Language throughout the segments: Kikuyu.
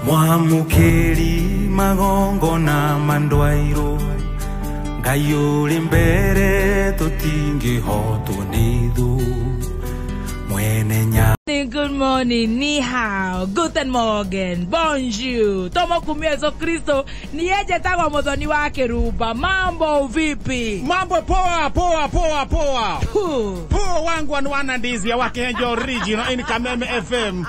Mwamukeri magongona mandwairo Ngai uri mbere tutingihotwo ni thu mwene nya. Good morning, ni hao, guten morgen, bonjour. Tomo kumia Yesu Kristo, ni eje tagwa muthoni wa Kiruba. Mambo vipi? Mambo poa poa poa poa. Poa wangu wana ndizi ya Wakihenjo original in Kameme FM.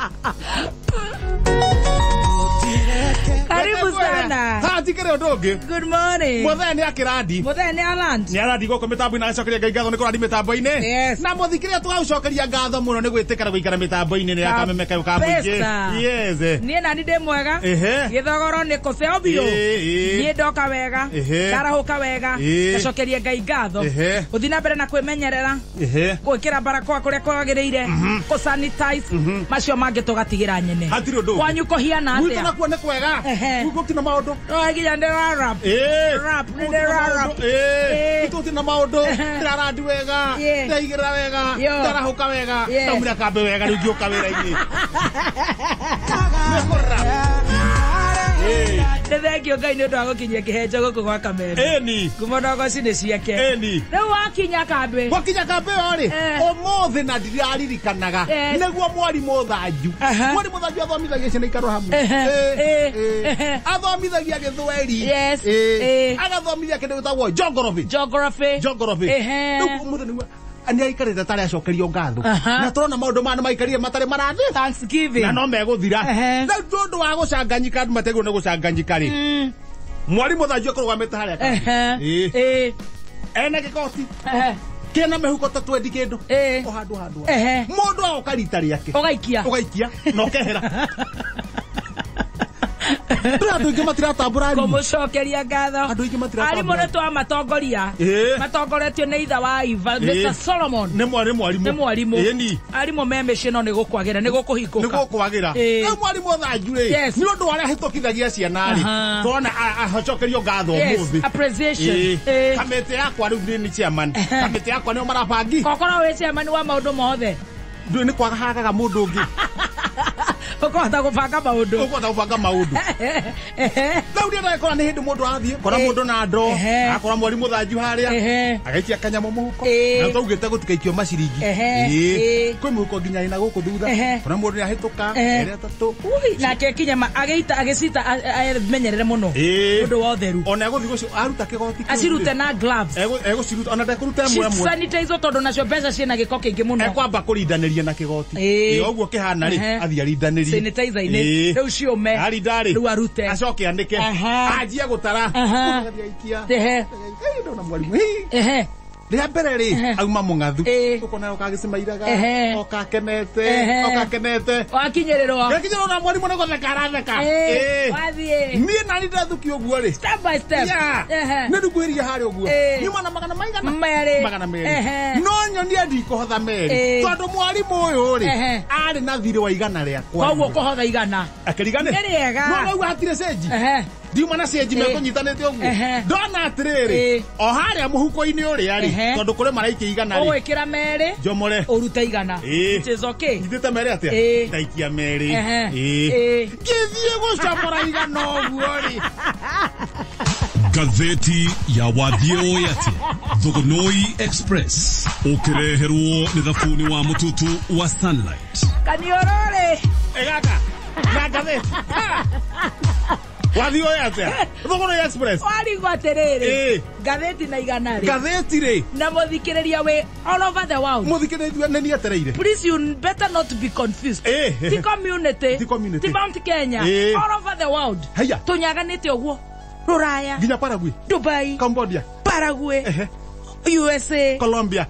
Karibu sana. Hatikire ndoge. Good morning. Muthee ni akirandi. Muthee ni aland. Ni arandi goko mitambo-inĩ acokeria Ngai ngatho nĩ kũrandi mitambo-inĩ. Yes. Na muthikire tũgagũcokeria ngatho mũno nĩ gwĩtĩkĩra gũikara mitambo-inĩ nĩ ya Kameme kayo ka mũingĩ. Yes. Niĩ nani ndĩ mwega. Gĩthogoro nĩ kũceo biũ. Niĩ ndoka wega. Ndarahũka wega. Ngacokeria Ngai ngatho. Gũthiĩ na mbere na kwĩmenyerera. Gwĩkĩra barakoa kũrĩa kwagĩrĩire. Kũ sanitize. Macio mangĩ tũgatigĩra nyene. Hatirĩ ũndũ. Kwanyu kũhiana atĩa? Gwitũ nakuo nĩ kwega. Gutina maundu nginya ndĩra rap rap ndĩra rap gutina maundu ndĩrarandi wega ndaigĩrĩra wega ndarahũka wega ndaumĩra kambe wega rĩu ngĩũka wĩra-inĩ. Nĩ thengio Ngai nĩ ũndũ wa gũkinyia kĩhenjo gũkũ gwa Kameme. Ĩni ngumo na ũgoci nĩ ciake. Ĩni rĩu wakinya kambĩ, wakinya kambĩ ĩyo rĩ ũmũthĩ na ndiraririkanaga nĩguo mwarimũ Thanju, mwarimũ Thanju athomithagia ciana ikarwo hamwe, athomithagia gĩthweri, agathomithia kĩndũ gĩtagwo geography. Geography. Geography. Rĩu ũmũthĩ nĩguo nĩ aikarĩte tarĩ acokerio ngatho na tũrona maũndũ maya nĩ maikarire matarĩ marathiĩ Thanksgiving na no megũthira. Rĩu tondũ wa gũcanganyika andũ mategwo nĩ gũcanganyika rĩ, mwarimũ Thanju ekũrũgamĩte harĩa kambĩ ena gĩkoti kĩna mĩhuko ta 20 kĩndũ o handũ handũ mũndũ agoka rita rĩake ũgaikia ũgaikia na ũkehera. Andũ aingĩ matiratambũra arimũ. Kũmũcokeria ngatho. Andũ aingĩ matiratambũra. Arimũ nĩ twamatongoria. Matongoretio nĩ ithe wa Iva, Mr. Solomon. Nĩ mwarimũ. Nĩ mwarimũ. Ĩni. Arimũ me mĩciĩ no nĩ gũkwagĩra, nĩ gũkũhingũka. Nĩ gũkwagĩra. Rĩu mwarimũ Thanju rĩ, nĩ ũndũ wa arĩa ahĩtũkithagia ciana rĩ, tũrona acokerio ngatho ũmũthĩ. Appreciation. Kamĩtĩ yakwa rĩu nĩ chairman. Kamĩtĩ yakwa nĩo marabangi. Kokorwo wĩ chairman wa maũndũ mothe. Ndũĩ nĩ kwaga hagaga mũndũ ũngĩ. Ũkũhota gũbanga maũndũ. Ũkũhota gũbanga maũndũ. Rĩu niĩ ndagĩkora nĩ hĩndĩ mũndũ arathiĩ, kora mũndũ na ndoo, akora mwarimũ Thanju harĩa, agaikia kanyamũ mũhuko, na twaugĩte gũtikaikio maciringi. Kwĩ mũhuko nginya ĩna gũkũ thutha, kora mũndũ nĩahĩtũka, erĩ atatũ. Nake kinya agĩita agĩcita amenyerere mũno ũndũ wa ũtheru. Ona egũthiĩ aruta kĩgoti kĩu. Acirute na gloves. Egũciruta ona ndekũruta ĩmwe ĩmwe. Sanitize tondũ nacio mbeca ciĩna gĩko kĩingĩ mũno. Ekwamba kũrindanĩria na kĩgoti. Ũguo kĩhana rĩ, athiĩ arindanĩrie sanitizer inĩ rĩu ciũme arinda rĩ rĩu arute acoke anĩke anjie gũtara ehe ndona mwarimũ rĩa mbere rĩ auma mũng'athu ũkona ũkagĩcimairaga ũkakenete ũkakenete wakinyĩrĩrwo wakinyĩrĩrwo na mwarimũ nĩ gũtheka aratheka wathiĩ niĩ nani ndathukia ũguo rĩ step by step nĩ ndikuhĩria harĩa ũguo nyuma na magana maigana merĩ magana merĩ no nyonie ndikũhotha merĩ tondũ mwarimũ ũyũ rĩ arĩ na thirĩ wa igana rĩakwa koguo kũhotha igana akĩrigane nĩ rĩega no rĩu hatirĩ cenji ndiuma na cenji mekũnyitanĩte ũguo ndona atĩrĩrĩ o harĩa mũhuko-inĩ ũrĩa rĩ tondũ kũrĩ maraikia igana rĩ ũgwĩkĩra merĩ njomore ũrute igana it is okay nyitĩte merĩ atĩa ndaikia merĩ ngĩthiĩ gũcomora igana ũguo rĩ. Ngathĩti ya wathiĩ ũĩ atĩa Thugunoi Express ũkĩreherwo nĩ thabuni wa mũtutu wa Sunlight. Kanioro rĩ ĩgaka na ngathĩti wathiĩ ũĩ atĩa Thugunoi Express warigwo atĩrĩrĩ ngathĩti na igana rĩ ngathĩti rĩ na mũthikĩrĩria wĩ all over the world mũthikĩrĩria nĩ niĩ etereire. Please you better not be confused. Ti community, ti community, ti Mount Kenya, all over the world tũnyaganĩte ũguo Rũraya nginya Paraguay, Dubai, Cambodia, Paraguay, USA, Colombia.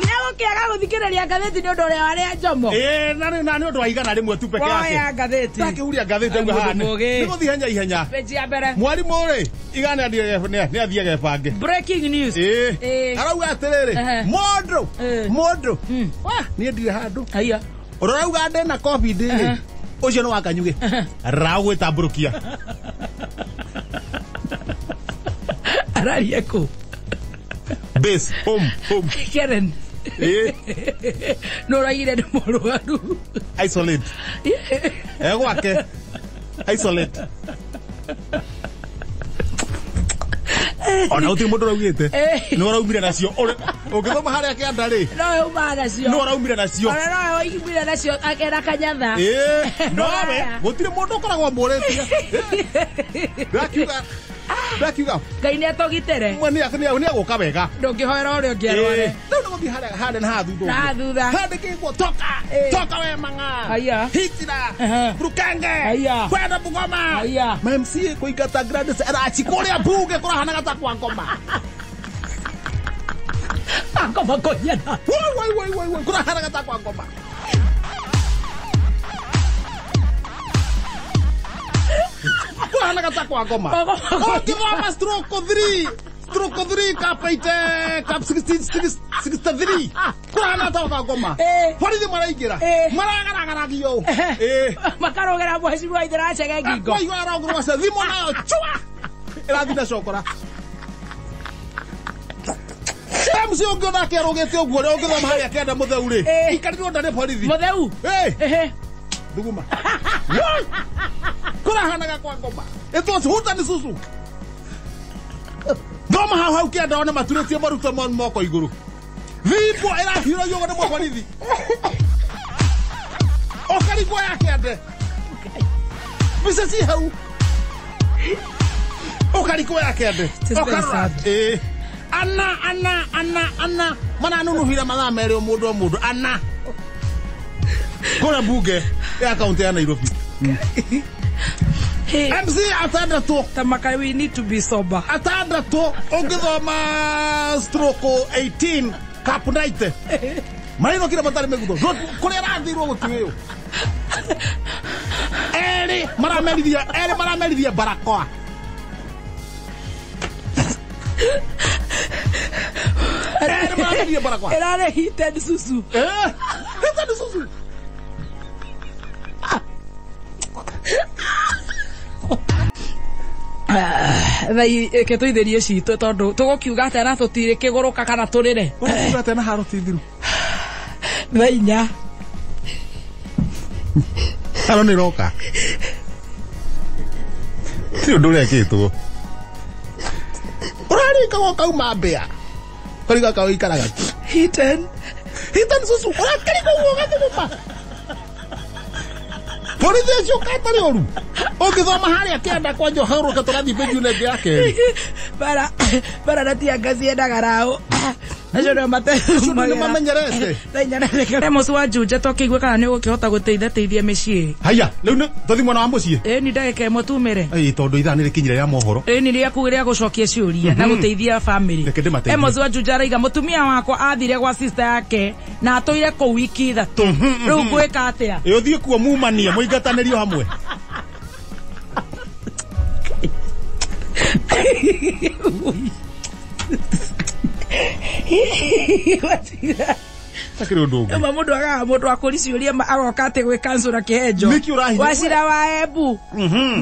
Nĩgũkĩaga gũthikĩrĩria ngathĩti nĩ ũndũ ũrĩa warĩa njomo. Na nĩ ũndũ wa igana rĩmwe tu peke yake. Woya ngathĩti. Ndakĩhuria ngathĩti ũguo haha. Nĩ gũthiĩ ihenya ihenya. Peji ya mbere. Mwarimũ rĩ igana nĩ athiĩ agebange. Breaking news. Arauga atĩrĩrĩ mũndũ mũndũ niĩ ndirĩ handũ. Haiya. Ũrauga ndĩna COVID rĩ ũcio nĩ wa Kanyugĩ ragwĩtambũrũkia. Araria kũ? Base home home. Karen. No raigire nĩ mũrwaru. Isolate. Egwake. Isolate. Ona uti mundu raugite no raumire nacio ungithoma haria kianda ri no uma nacio no raumire nacio ona no oimire nacio akera kanyatha no we gutire mundu ukoragwo muretie ndakiuga Ngai ni atogitere mwe ni aguka wega ndungihoera uria ungi arware riu ni guthii haria na hathutha na thutha handikigwo toka toka we mang'a hitira rukenge kwenda Bungoma ma MCA kuingata Gladys Arachi kuria bunge kurahanaga ta kwa ngoma ngoma konyana woi woi woi kurahanaga ta kwa ngoma kurahanaga ta kwa ngoma okithoma stroke 3 stroke 3 cup 8 cup 16 63 kurahana ta kwa ngoma borithi maraingira maragaragaragia makarogera mheshimiwa Ithera Chege ngingo kwa arogorwa thimo nayo chwa irathi na cokora MC ungiona akĩarũgĩte ũguo ũrĩa ũngĩthoma harĩa kĩanda mũtheu rĩ ikarirwo nda nĩ borithi mũtheu thuguma kurahanaga kwa ngoma it was huta ni susu thoma hau hau kĩanda one maturĩtie maruta moko igũrũ thimbo ĩrahiũragio ũguo nĩ borithi ũkarigwo ya kĩande mbica ci hau ũkarigwo ya kĩande ũkarora ana ana ana ana mananunuhira mathaa merĩ o mũndũ o mũndũ ana kũrĩa mbunge ya kaunti ya Nairobi. MC atandatũ Tamaka, we need to be sober. Atandatũ ũngĩthoma stroke 18 cup 90 marinũkire matarĩ mĩgutho kũrĩa arathirwo gũtiũyũ erĩ maramerithia barakoa erĩ maramerithia barakoa ĩrarĩ heated susu heated susu Thai ke tuitherie citũ tondu tugukiuga atia na tutire kiguruka kana turire ukiuga atia na haro ti thiru thaa inya haro nĩ roka ti ũndũ ũrekĩtwo ũrarĩkaga ũkauma mbĩa ũkariga kaũikaraga heated susu ũrakariga ũguo ũgathuguma borithi acio katarĩ ũru ũngĩthoma harĩa kĩanda kwanja ũharũrũke tũrathiĩ page ĩno ĩngĩ ya kerĩ bara na tia ciendaga raũ acio nĩo mamenyerete Amos wa Juja tũkĩigue kana nĩ ũgũkĩhota gũteithateithia mĩciĩ haya rĩu nĩ tũthiĩ mwena wa mũciĩ ĩni ndagĩka ĩmwe tumĩre tondũ ithaa nĩ rĩkinyire rĩa mohoro ĩni rĩaku rĩa gũcokia ciũria na gũteithia family Amos wa Juja araiga mũtumia wakwa athire gwa sister yake na atũire kũu wiki ithatũ rĩu ngwĩka atĩa ũthiĩ kuo mumanie mũingatanĩrio hamwe Takiri undu ungi ma mundu agaga mundu akuri ciuria agoka ati gwi kansura kihenjo wacira wa Embu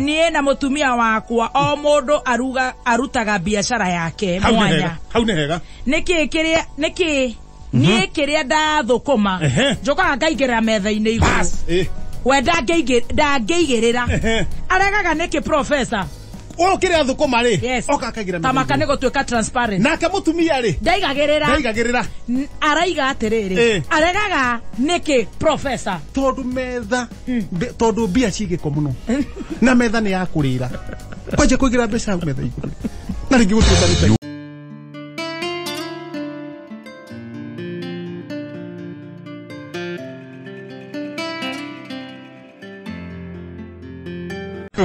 nie na mutumia wakwa o mundu aruga arutaga biashara yake mwanya hau ni hega niki kiria niki nie kiria ndathukuma njokaga ngaigirira metha-ini iguru we ndangĩigĩrĩra aregaga niki professor o kiria thukuma ri oka akagira Tamaka ni gutuika transparent nake mutumia ri ndaigagirira araiga atiriri aregaga niki professor tondu metha tondu mbia cigiko muno na metha ni ya kurira kwanja kuigira mbeca metha iguru na ringi gutuika ni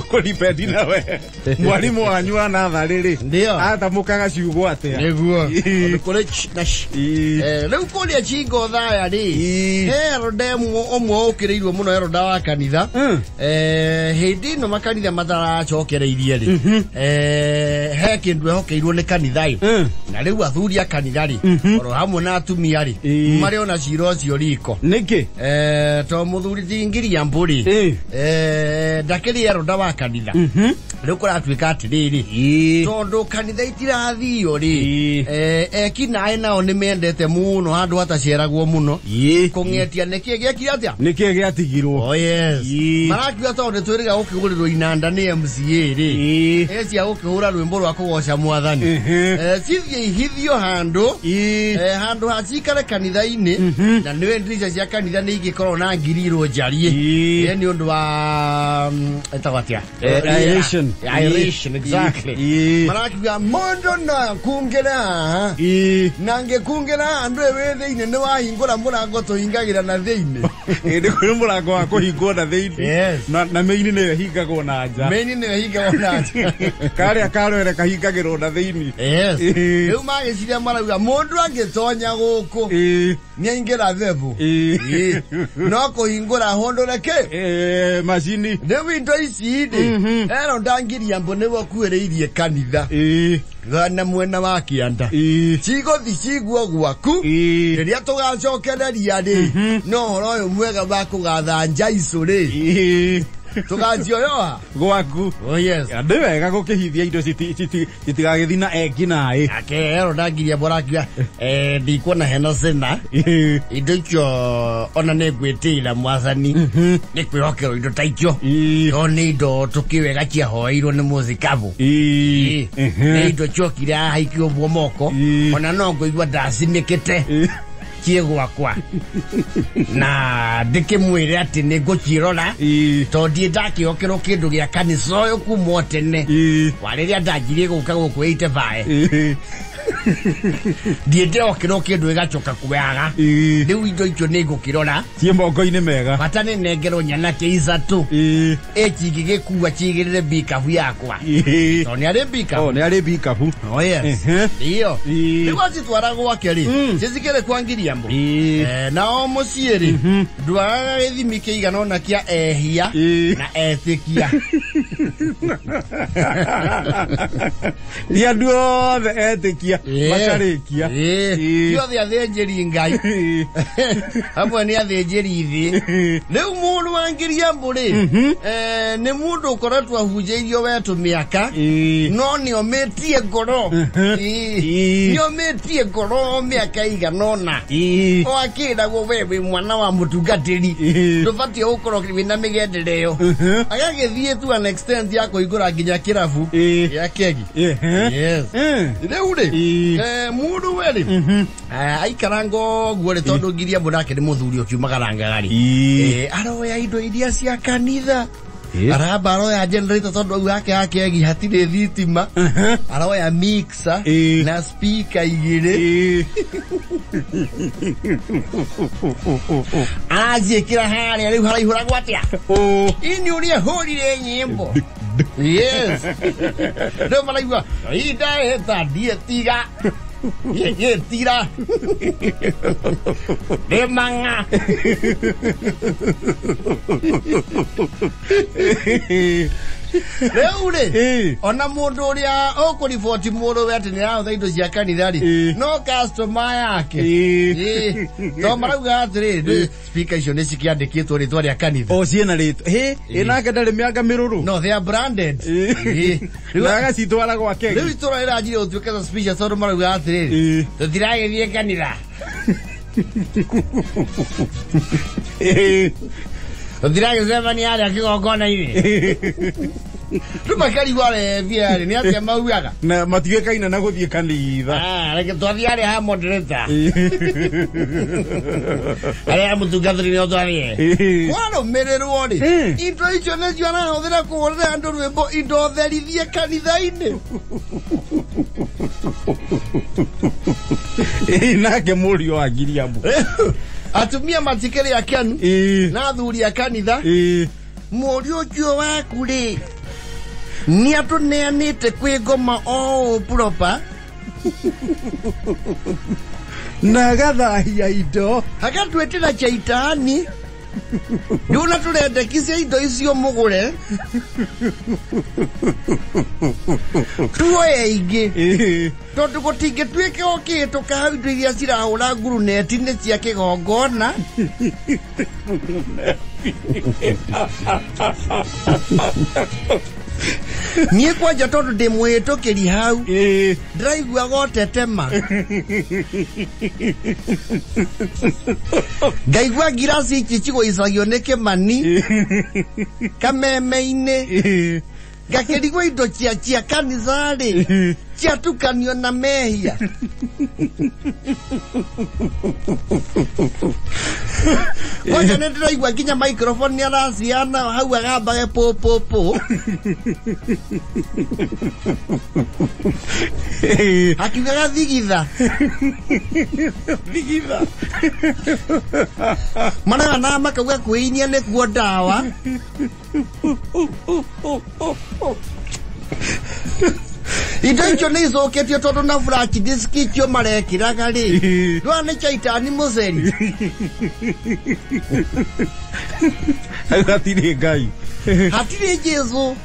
kuri bendi nawe mwarimu wanyu wa natharĩ rĩ atamukaga ciugo atĩa nĩguo kũrĩ na rĩu kũrĩa Chingo Thaya rĩ he elder ũmwe ũkĩrĩirwo mũno elder wa kanitha hĩndĩ ĩno makanitha mataracokereirie rĩ he kĩndũ ehokeirwo nĩ kanitha ĩ na rĩu athuri a kanitha rĩ oro hamwe na atumia rĩ marĩ ona cira ũcio riko nĩkĩ to mũthuri ti Ngiria Mbũri ndakĩrĩ elder wa wa kanitha rĩu kũratuĩka atĩrĩrĩ tondũ kanitha itirathio rĩ eki naĩ nao nĩ mendete mũno handũ hataceragwo mũno kũng'etia nĩkĩĩ gĩekire atĩa nĩkĩĩ gĩatigirwo. Oh yes. Marakiuga tondũ nĩtwĩrĩga gũkĩgũrĩrwo inanda nĩ MCA rĩ cia gũkĩhũra rwĩmbo rwa kũgoca mwathani cithiĩ ihithio handũ handũ hacikare kanitha-inĩ na nĩwe ndirica cia kanitha nĩ ingĩkorwo na ngirirwo njarie nĩ ũndũ wa ĩtagwo atĩa aeration. Aeration, exactly. Marakiuga mũndũ no akungĩre haha na ngĩkungĩra handũ ĩwĩ thĩinĩ nĩ wahingũra mũrango tũhingagĩra na thĩinĩ. Nĩ kũrĩ mũrango wa kũhingwo na thĩinĩ na mĩini nĩyo ĩhingagwo na nja. Mĩini nĩyo ĩhingagwo na nja. Karĩa karwere kahingagĩrwo na thĩinĩ. Yes. Rĩu magĩciria marauga mũndũ angĩtonya gũkũ nĩaingĩra thebũ no kũhingũra hũndũre kĩ macini. Rĩu indo ici rĩ ero ndangiria mbu nĩwe ũkuĩrĩirie kanitha na mwena wa kĩanda cigũthi ciguo gwaku rĩrĩa tũgacokereria rĩ no ũhoro ũyũ mwega wa kũgatha njaicũ rĩ tũgacioyoha gwaku. Oh yes. Nĩ wega gũkĩhithia indo citigagĩthi na eki naĩ. Ake ero ndangiria mbũrakiuga ndikuona hena cina indo icio ona nĩ ngwĩtĩĩra mwathani nĩ kwĩhokerwo indo ta icio to nĩ indo tũkĩwega ciahoeirwo nĩ mũthikabu nĩ indo ciokire haha ikĩũmbwo moko ona no ngũigua ndacinĩkĩte ciĩ gwakwa na ndĩkĩmwĩre atĩ nĩ ngũciĩrora tondũ ndiĩ ndakĩhokerwo kĩndũ gĩa kanitha ũyũ kuma o tene wa rĩrĩa ndanjirie gũka gũkũ 85 ndiĩ ndĩhokerwo kĩndũ gĩgacoka kweaga rĩu indo icio nĩ ngũkĩrora ciĩ moko-inĩ mega bata nĩ nengerwo nyanake ithatũ ĩcingĩgĩkua cigĩrĩre mbikabu yakwa tondũ nĩ arĩ mbikabu. Nĩ arĩ mbikabu. Oh yes. Iyo rĩu acitwara gwake rĩ cicikĩrĩ kwa Ngiriambo nao mũciĩ rĩ ndwaraga gĩthimi kĩigana ũna kĩa ehia na etĩkia ti andũ othe etĩkia makarĩkia ti othe athĩnjĩri Ngai hamwe nĩ athĩnjĩri thĩ. Rĩu mũndũ wa Ngiriambo rĩ nĩ mũndũ ũkoretwo ahunjĩirio wetũ mĩaka no nĩomĩtie ngoro nĩomĩtie ngoro mĩaka igana ũna o akĩragwo we wĩ mwana wa mũtungatĩri ndũbatiĩ gũkorwo wĩna mĩgendere ĩyo agagĩthiĩ to an extent ya kũhingũra nginya kĩrabu gĩa kegi. Yes. Rĩu rĩ mũndũ we rĩ aikaranga ũguo rĩ tondũ Ngiriambo nake nĩ mũthuri ũkiumagarangaga rĩ aroya indo iria cia kanitha aramba aroya generator tondũ au hake hakegi hatirĩ thitima aroya mixer na speaker igĩrĩ araciĩkĩra harĩa rĩu haraihũragwo atĩa ini ũrĩa hũrire nyĩmbo. Yes. Rĩu maraigua indaeta ndietiga gĩtira nĩ mang'a. Rĩu rĩ ona mũndũ ũrĩa ũkũriboti mũndũ we atĩ nĩarahũthĩra indo cia kanitha rĩ no customer yake to marauga atĩrĩ speaker icio nĩ cikĩandĩkĩtwo rĩtwa rĩa kanitha o ciĩna rĩtwa ĩ nake ndarĩ mĩanga mĩrũrũ no they are branded na agacitwara gwake. Rĩu itũra rĩranjirie gũtuĩka suspicious tondũ marauga atĩrĩrĩ tũtiragĩthiĩ kanitha tũtiragĩcemania harĩa kĩgongona-inĩ rĩu makarigwo arethia rĩ nĩ atĩa maugaga na matiũĩkaine na gũthiĩ kanitha reke twathiĩ harĩa ha moderator harĩa mũtungatĩri nĩho twathiĩ kwarũmĩrĩrwo rĩ indo icio nĩcio arahũthĩra kũhũrĩra andũ rwĩmbo indo therithie kanitha-inĩ. Nake mũriũ wa Ngiriambo atumia matikĩrĩ akenu na athuri a kanitha mũriũ ũcio waku rĩ nĩ atũneanĩte kwĩ ngoma o proper na agathahia indo agatwĩtĩra chaitani Rĩu na tũrendekithia indo icio mũgũre tuoye ingĩ tondũ gũtingĩtuĩka ũkĩhĩtũka hau indo iria cirahũra nguruneti nĩ cia kĩgongona. Niĩ kwanja tondũ ndĩ mũhĩtũkĩri hau ndĩraigua gotetema ngaigua ngiraci ici cigũicagio nĩ Kĩmani kameme-inĩ ngakĩrigwo indo cia kanitha rĩ ciatukanio na mehia. Kwanja nĩ ndĩraigua nginya microphone nĩ araciana hau agambage pũ pũ pũ akiugaga thigitha thigitha maragana makauga kwĩinia nĩkuo ndawa. Indo icio nĩ icoketio tondũ na flash disk icio marekĩraga rĩ ndwona nĩ chaitani mũceri. Hatirĩ Ngai, hatirĩ Jesũ.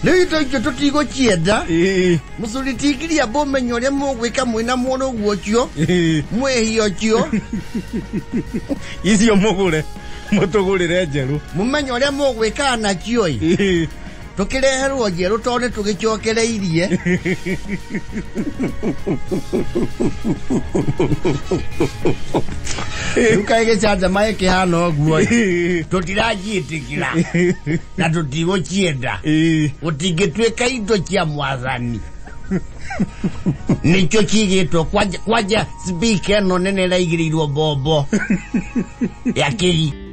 Rĩu indo icio tũtigũcienda. Mũcuri tingiria mbũmenye ũrĩa mũgwĩka mwĩna mũrũgu ũcio mwĩhia ũcio icio mũgũre mũtũgũrĩre njerũ mũmenye ũrĩa mũgwĩka nacio ĩ tũkĩreherwo njerũ tondũ nĩ tũgĩcokereirie. Rĩu kaĩ gĩcanjama gĩkĩhana ũguo ĩ tũtiraciĩtĩkĩra na tũtigũcienda. Gũtingĩtuĩka indo cia mwathani nĩkĩo ciigĩtwo kwanja speaker ĩno nene ĩraigĩrĩirwo mbombo ya kĩgi.